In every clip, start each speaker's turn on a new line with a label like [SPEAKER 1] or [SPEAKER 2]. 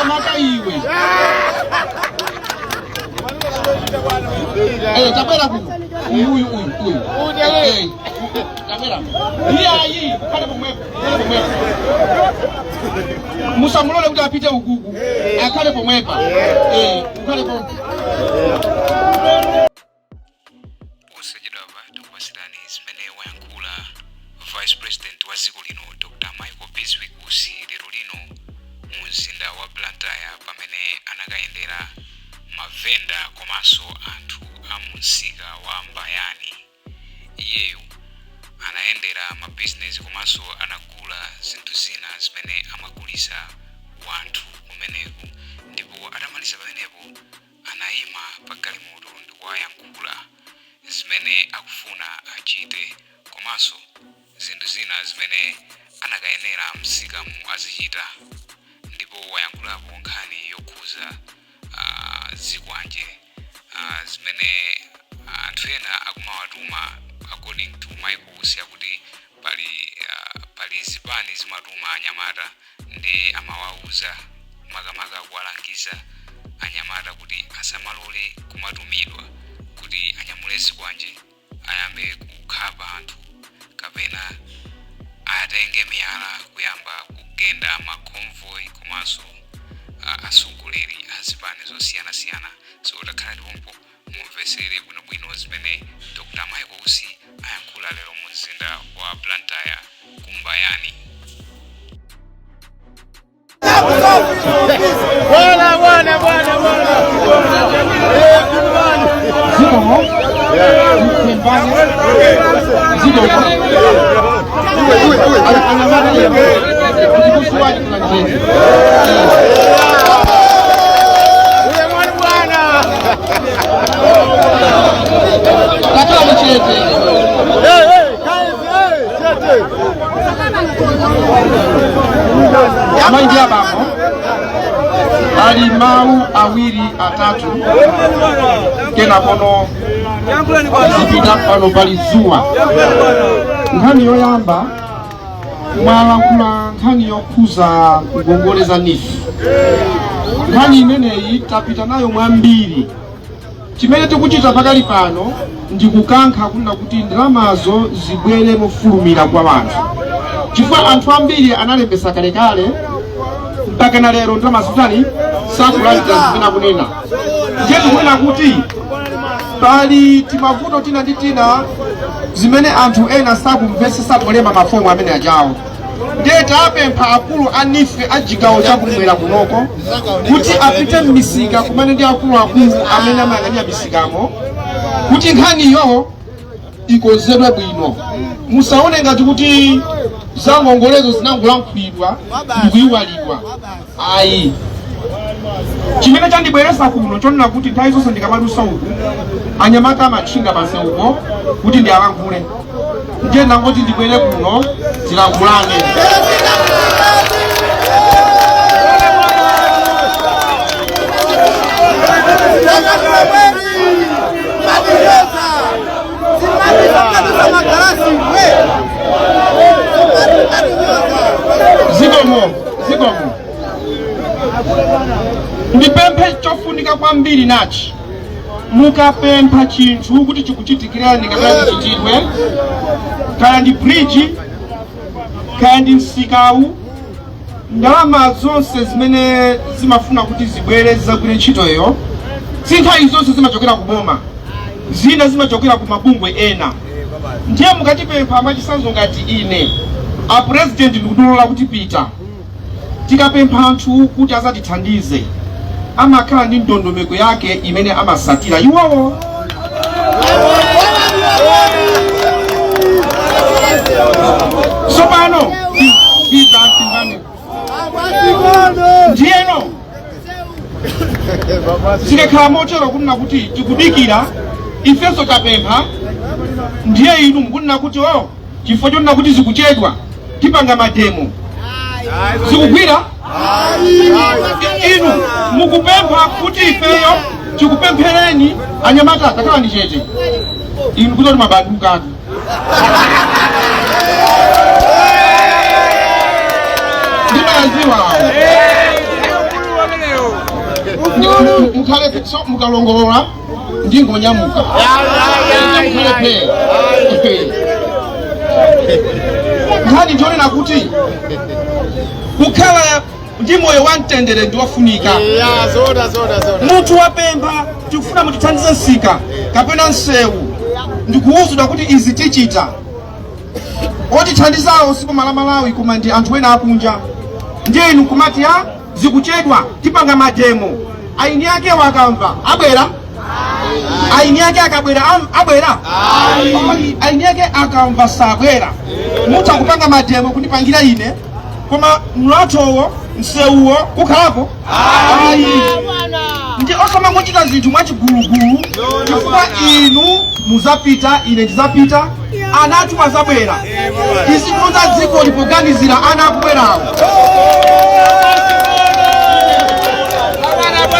[SPEAKER 1] Makamaka iwe. Tabwera kuno. Uyu, uyu, uyu, uyu. Tabwera. Iyayi, ukhale pomwepo, ukhale pomwepo. Musamulole kuti apite ukuku. Akhale pomwepa. Ukhale pomwe.
[SPEAKER 2] Posachedwapa tikupatsirani zimene wayankhula Vice President wa dziko lino Dr Michael Bizwick Usi lero lino mu mzinda wa Blantyre pamene anakayendera mavenda komanso anthu a mu msika wa Mbayani. Iyeyu anayendera mabizinesi komanso anagula zinthu zina zimene amagulitsa wanthu kumeneku ndipo atamaliza pamenepo anayima pa galimoto ndikuwayankhula zimene akufuna achite komanso zinthu zina zimene anakayenera msikamu azichita ndipo wayankhulapo nkhani yokhuza zikwanje zimene anthu ena akumawatuma. According to Michael Usi, akuti pali zipani zimatuma anyamata ndi amawauza, makamaka kuwalangiza anyamata kuti asamalole kumatumidwa kuti anyamule zikwanje, ayambe kukhapa anthu kapena atenge miyala kuyamba kugenda ma convoy komanso atsogoleri a zipani zosiyanasiyana. So takhalani pompo mumvesere bwinobwino zimene Dr Michael Usi ayankhula lero mu mzinda wa Blantyre ku Mbayani.
[SPEAKER 3] Bwana, bwana, bwana, bwana.
[SPEAKER 1] Zikomo. Pembani. Zikomo. Anyamata, ndikusuwani kuna njeni.
[SPEAKER 3] Uye mwana bwana.
[SPEAKER 1] Takhala chete.
[SPEAKER 3] Hey, hey, guys, hey, chete.
[SPEAKER 1] Amayi ndi abambo, ali mawu awiri atatu kenakono zipita pano pali zuwa. Nkhani yoyamba, mwalankhula nkhani yokhuza ngongole za NEEF. Nkhani imeneyi tapita nayo mwambiri. Chimene tikuchita pakali pano ndi kukankha kunena kuti ndalamazo zibwere mofulumira kwa anthu, chifukwa anthu ambiri analembesa kalekale, mpaka na lero ndalama zitani sakulandira zimene akunena. Ndiye tikunena kuti pali timavuto tina ndi tina zimene anthu ena sakumvesesa polemba mafomu amene ajawo. Ndiye tapempha akulu a NEEF a chigawo chakumwera kunoko kuti apite m'misika kumene ndi akuluakulu amene amayang'anira misikamo kuti nkhaniyo ikonzedwe bwino. Musaone ngati kuti za ngongolezo zinangolankhulidwa ndikuyiwalidwa, ayi. Chimene chandibweresa kuno chonena kuti nthawi zonse ndikamadusa uku anyamata amatchinga pansewupo kuti ndialankhule, ndiye ndangoti ndibwere kuno tilankhulane. Zikomo, zikomo. Ndipemphe chofunika kwambiri nachi: mukapempha chinthu kuti chikuchitikirani kapena chichitidwe, kaya ndi bridge, kaya ndi msikawu, ndalama zonse zimene zimafuna kuti zibwere zizagwire ntchitoyo si nthawi zonse zimachokera ku boma, zina zimachokera ku mabungwe ena. Ndiye mukatipempha, mwachitsanzo ngati ine, a president ndikulola kuti pita, tikapempha anthu kuti azatithandize, amakhala ndi ndondomeko yake imene amasatira iwowo. Tsopano iza timvane. Ndiyeno zikakhala motero kunena kuti tikudikira, ifenso tapempha, ndiye inu mukunena kuti o chifukwa chonena kuti zikuchedwa tipanga mademo, zikugwira? Inu mukupempha kuti ifeyo tikupemphereni. Anyamata, takhalani chete inu, kuti mabandukatu. Ndimayaziwa awo. Mukhale so mukalongolola ndingonyamuka. Mukhale phe. Nkhani ndionena kuti kukhala ndi moyo wa mtendere ndi wofunika.
[SPEAKER 3] Ya, zoda zoda zoda.
[SPEAKER 1] Munthu wapempha, tikufuna mutithandize msika kapena msewu, ndikuwuzidwa kuti izi tichita, otithandizawo si boma la Malawi koma ndi anthu ena akunja, ndiye inu kumati ya zikuchedwa, tipanga mademo. Aini ake wakamva abwera? Aini ake akabwera abwera? Aini ake akamva sabwera. Mutha kupanga mademo kundipangira ine, koma mlathowo, msewuwo kukhalapo? Ayi. Ndi osamangochita zinthu mwachigulugulu, chifukwa inu muzapita, ine ndizapita, ana athu azabwera. Tizikonza dziko lipoganizira ana akubwerawo.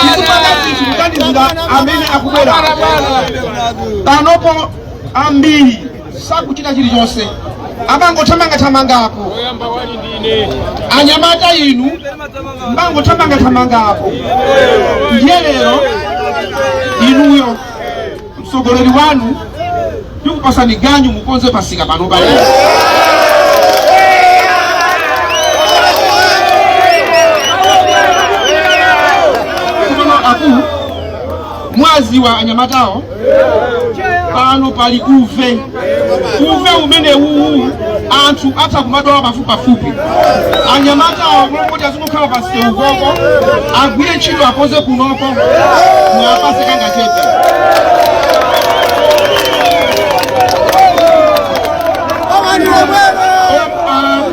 [SPEAKER 1] Tizipanga zinthu kuganizira amene akubwerawo. Panopo ambiri sakuchita chilichonse, amangothamangathamangapo. Anyamata inu mangothamangathamangapo. Ndiye lero inuyo mtsogoleri wanu ndikupasani ganyu, mukonze pasika pano palero. Tsopano akulu, mwaziwa anyamatawo, pano pali uve. Uve umene uwu anthu atha kumadola pafupipafupi. Anyamatawo kulongoti azingokhala pa msewu koko, agwire ntchito, akonze kunoko, mwapase kangachepe.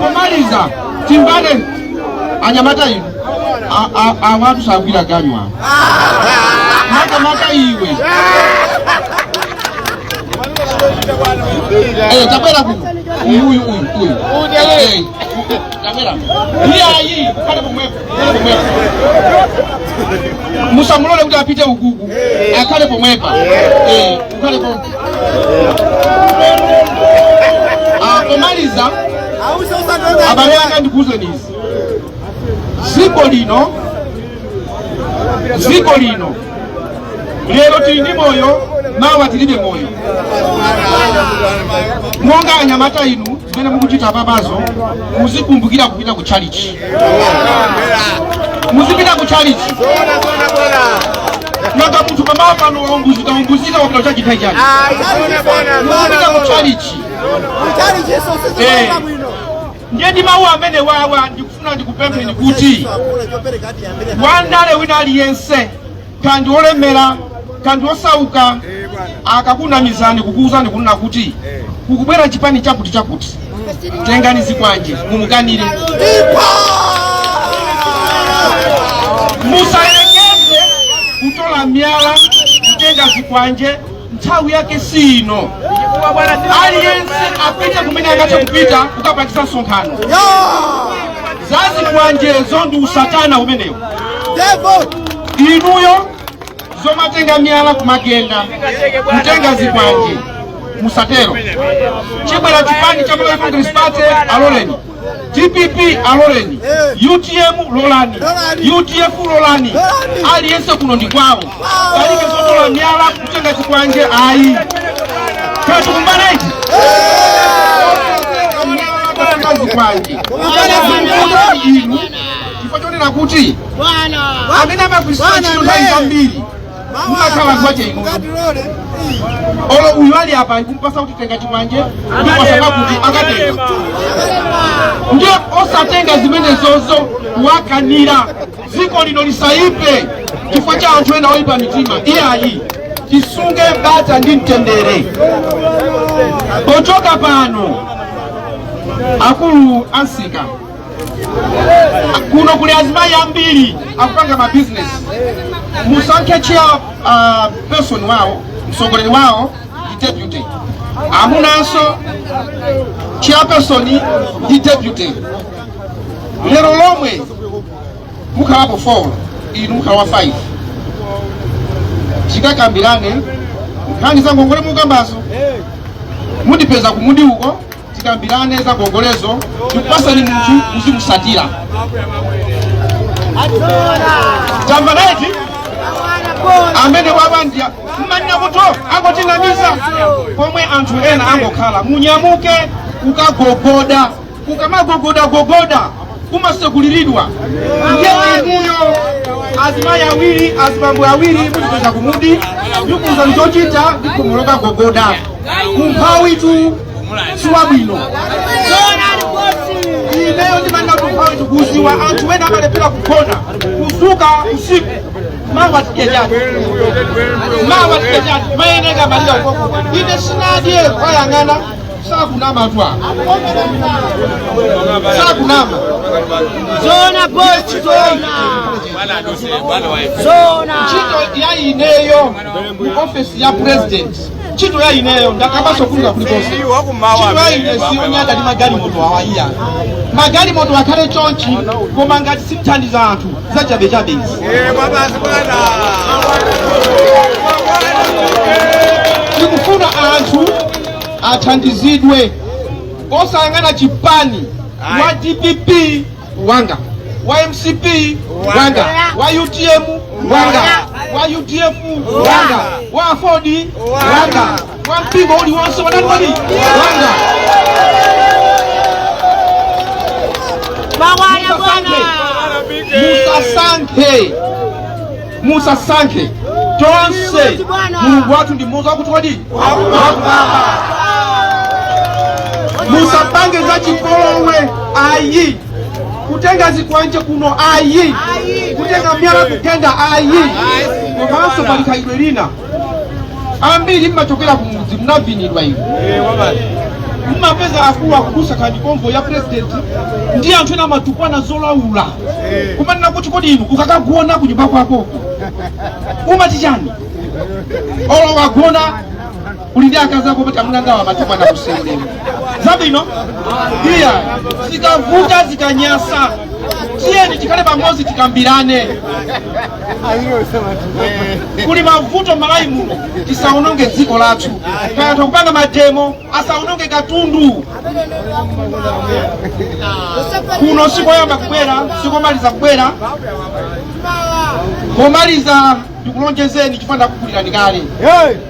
[SPEAKER 1] Pomaliza, timbane anyamata inu, awatu sagwira ganyu awa, makamaka iwe. Tabwera kuno. Uyu, uyu, uyu, uyu. Tabwera. Iyayi, ukhale pomwepo, ukhale pomwepo. Musamulole kuti apite ukuku, akhale pomwepa. Ukhale pomwe. Pomaliza, abale anga, ndikuwuzeni izi: dziko lino lero tili ndi moyo, mawa tilibe moyo. Monga anyamata inu, zimene mukuchita papazo, muzikumbukira kupita ku chalichi, muzipita ku chalichi.
[SPEAKER 3] Zoda zoda bwana.
[SPEAKER 1] Nanga munthu pamawa pano waumbuzika umbuzika, wapita kuchachitha chani?
[SPEAKER 3] Zoda bwana.
[SPEAKER 1] Muzipita ku chalichi. Ndiye ndi mawu amene wawa ndikufuna ndikupempheni kuti wandale wina aliyense, kandi olemera kandi osauka, akakunamizani kukuwuzani kunena kuti kukubwera chipani chakuti chakuti, tengani zikwanje, mumukanire. Musayelekeze kutola miyala, kutenga zikwanje, nthawi yake si ino. Aliyense apite kumene akathe kupita kukapangisa msonkhano. Zazikwanjezo ndi usatana umenewo. Inuyo zomatenga miyala kumagenda, kutenga zikwanje, musatero. Chibwera chipani cha Malawi Congress Party, aloleni. DPP, aloleni. UTM, lolani. UDF, lolani. Aliyense kuno ndi kwawo. Palibe zotola miyala, kutenga chikwanje, ayi. Tatukumbanaiti kutenga zikwanje inu, chifukwa chonena kuti amene amagwiritsa ntchito nthawi zambiri mumakhala kwache inu. Olo uyu ali apa, kumpasa kuti tenga chikwanje, ndipasa kuti akatenga. Ndiye osatenga zimenezozo, wakanira. Dziko lino lisaipe chifukwa cha anthu ena oyipa mitima, iyayi. Tisunge bata ndi mtendere. Pochoka pano, akulu ansika kuno kuli azimayi ambiri akupanga mabizinesi. Musankhe chair person wawo, mtsogoleri wawo ndi deputy. Amunanso chairperson ndi deputy. Lero lomwe mukhalapo 4, inu mukhala wa 5. Tikakambirane nkhani za ngongole mukambazo. Mundipeza kumudi uko, tikambirane za ngongolezo. Ndikupasani munthu muzimusatira. Tamva naiti? Amene wabandya mmanena kuti angotinamiza, pomwe anthu ena angokhala. Munyamuke kukagogoda, kukamagogoda gogoda kumasekuliridwa. Ndiye inuyo azimayi awiri, azibambo awiri, mutipeza kumudi ndikuuza ndichochita ndikhomoloka gogoda. Kumphawitu siwabwino. Ineyo ndimanena kuti umphawi tikuziwa. Anthu ena amalephera kugona, kuzuka usiku, mawa tidye chati, mawa tidye chati, mayeneka malira ukoko. Ine sinadye kwayang'ana, sakunama tu apa, sakunama.
[SPEAKER 4] Zona boss, zona. Zona.
[SPEAKER 1] Ntchito ya ineyo mu ofesi ya president, ntchito ya ineyo, ndakabaso kulira kulikonse, ntchito ya ine siyonyada ndi magalimoto awaiya. Magalimoto akhale chonchi, koma ngati simthandiza anthu, zachabechabe izi. Tikufuna anthu athandizidwe osayang'ana chipani. Wa DPP wanga, wa MCP wanga, wa UTM wanga, wa UDF wanga, wa AFORD wanga, wa mpingo uliwonse wananiwali wanga.
[SPEAKER 4] Mawaya bwana.
[SPEAKER 1] Musasankhe, musasankhe tonse. Mulungu wathu ndi mmodzi wakuti wadi wakumwamba. Musapange za chipolowe ayi, kutenga zikwanje kuno ayi, kutenga myala kugenda ayi. Komanso pali khalidwe lina, ambiri mmachokera kumudzi, munavinidwa inu. Mmapeza akulu akudusa kandi convoy ya president ndi anthu ena amatukwana zolaula, kumanena kuti kodi inu ukakagona kunyumba kwako umati chani? Olo wagona uli ndi akazi ako pati amunangawa amatukwana kuseulemu zabwino iya. Zikavuta, zikanyasa, tiyeni tikhale pamodzi, tikambirane. Kuli mavuto Malawi muno, tisaononge dziko lathu. Kaya kupanga mademo, asaononge katundu. Kuno sikoyamba kubwera, sikomaliza kubwera. Komaliza, ndikulonjezeni chifukwa ndakukulirani kale,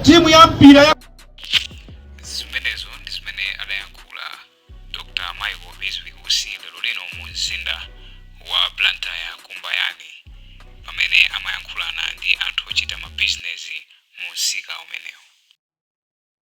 [SPEAKER 1] timu ya mpira ya